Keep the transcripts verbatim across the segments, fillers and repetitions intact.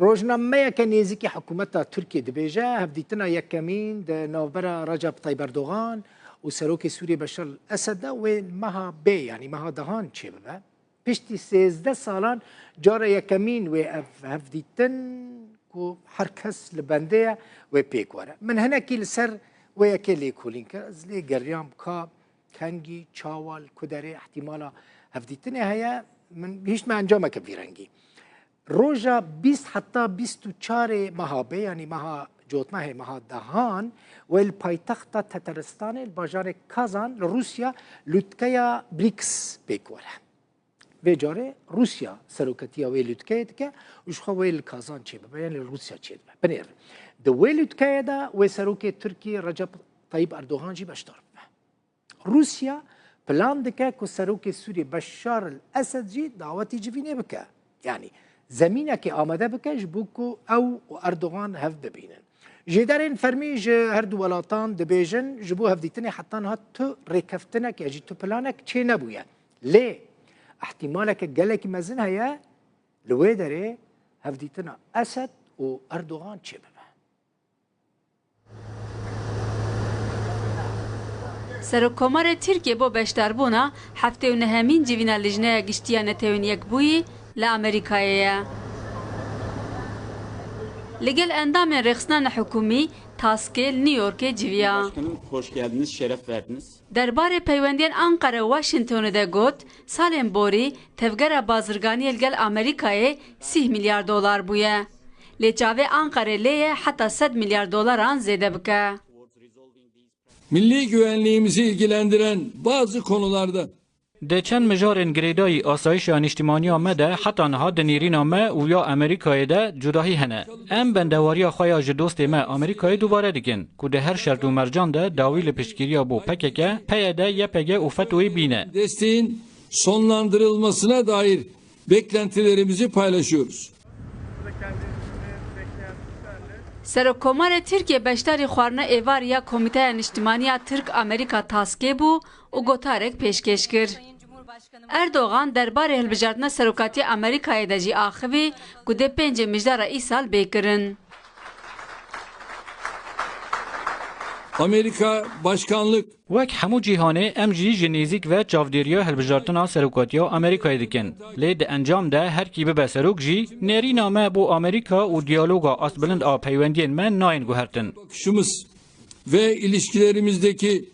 Rojnameyeke nêzîkî hikûmeta Tirkiyê dibêje, hevdîtina yekemîn di navbera Recep Tayyip Erdogan û Serokê Sûriyê Beşar el-Esed de wê meha bê, yanî meha dehan çêbibe. Piştî sêzdeh salan cara yekemîn wê ev hevdîtin ku her kes li bendê ye, wê pêk were. Min hinekî li ser wê yekê lêkolîn kir. Ez lê geriyam ka kengî, çawa, li ku derê ihtimala hevdîtinê heye. Min hişt me encameke vî rengî. Roja bîst heta bîst û çarê meha bê, yanî meha cotmehê, meha dehan, wê li paytexta Tetaristanê, li bajarê Kazan, li Rûsya, lûtkeya briks pêk were. Vê carê Rûsya seroketiya wê lûtkeyê dike û ji xwe wê li Kazan çêbibe, yan li Rûsya çêdibe. Binêrin. Di wê lûtkeyê de wê serokê Tirkiyê Recep Tayyip Erdogan jî beşdar bibe. Rûsya plan dike ku serokê Sûriyê Beşar el-Esed jî dawetî civînê bike. Yanî zemînekê amade bike ji bo ku ew û Erdogan hev bibînin. Jêderên fermî ji her du welatan dibêjin, ji bo hevdîtinê heta niha tu rêkeftinek ya jî tu planek çê nebûye. Lê ihtimaleke gelekî mezin heye, li wê derê hevdîtina Esed û Erdogan çêbibe. Serokkomarê Tirkiyê bo beşdarbûna heftê û nehemîn civîna Lijneya Giştî ya Netewên Yekbûyî li Amerîkayê ye. Li gel endamên rêxistina nehikûmî Taskê li New Yorkê civiya. Başkanım, hoş geldiniz, şeref verdiniz. Derbarê peywendiyên Anqara û Washingtonê de got, salên borî tevgera bazirganiyê li gel Amerîkayê sîh milyar dolar bûye. Lê çavê Anqarê lê ye heta sed milyar dolaran zêde bike. Milli güvenliğimizi ilgilendiren bazı konularda Di çend mijarên girêdayî asayişa niştimaniya me de heta niha di nêrîna me û ya Amerîkayê de cudahî hene. Em bendewariya xwe ya ji dostê me Amerîkayê dubare dikin ku di her şert û mercan de dawî li piştgiriya bo P K K, P Y D, Y P G û FETÖ'yê bîne. Desteğin sonlandırılmasına dair beklentilerimizi paylaşıyoruz. Serokkomarê Tirkiyê beşdarî xwarina êvarî ya Komîteya Niştimanî ya Tirk-Amerîka Taskê bû û gotarek pêşkêş kir. Erdogan derbarê hilbijartina serokatiya Amerîkayê de jî axivî ku dê pêncê mijdara îsal bê kirin. Amerika Başkanlık Wek hemû cîhanê, em jî ji nêzîk ve çavdêriya hilbijartina serokatiya Amerîkayê dikin. Lê di encam de her kî bibe serok jî, nêrîna me bo Amerîka û diyaloga astbilind a peywendiyên me nayên guhertin. Bakışımız ve ilişkilerimizdeki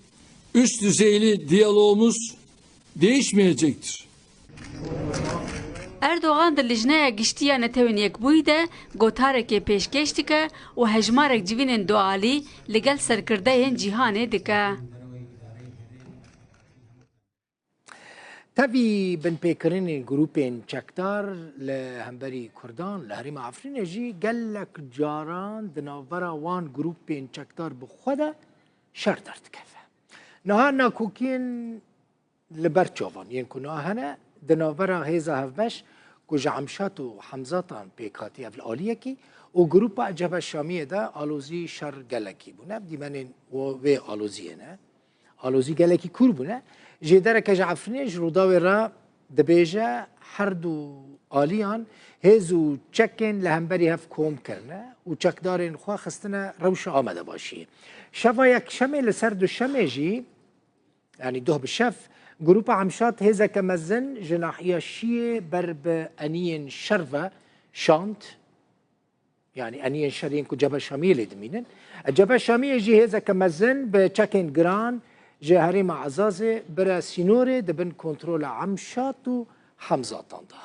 üst düzeyli diyalogumuz değişmeyecektir. Erdogan di Lijneya Giştî ya Netewên Yekbûyî de gotarekê pêşkêş dike û hejmarek civînên dualî li gel serkirdeyên cîhanê dike. Tevî binpêkirinên grûpên çekdar li hemberî Kurdan li herêma Efrînê jî gelek caran di navbera wan grûpên çekdar bi xwe de şer derdikeve. Niha nakokiyên li ber çavan yên ku niha hene di navbera hêza hevbeş ku ji Emşat û Hemzatan pêk hatiye, ev li aliyekî, û grûpa Cebhe Şamiyê de alozî şer gelekî bûne. Dîmenên wê aloziyê ne. Alozî gelekî kûr bûne. Jêdereke ji Efrînê ji Rûdawê re dibêje, her du aliyan hêz û çekên li hemberî hev kom kirine û çekdarên xwe xistine rewşa amadebaşiyê. Şeva Yekşemê li ser Duşemê jî, yanî doh bi şev, grûpa Emşat hêzeke mezin ji nahiya Şiyê ber bi eniyên şer ve şand. Yanî eniyên şer yên ku Cebhe Şamiyê lê dimînin. Cebhe Şamiyê jî hêzeke mezin bi çekên giran ji herêma Ezazê bire sînorê di bin kontrola Emşat û Hemzatan de.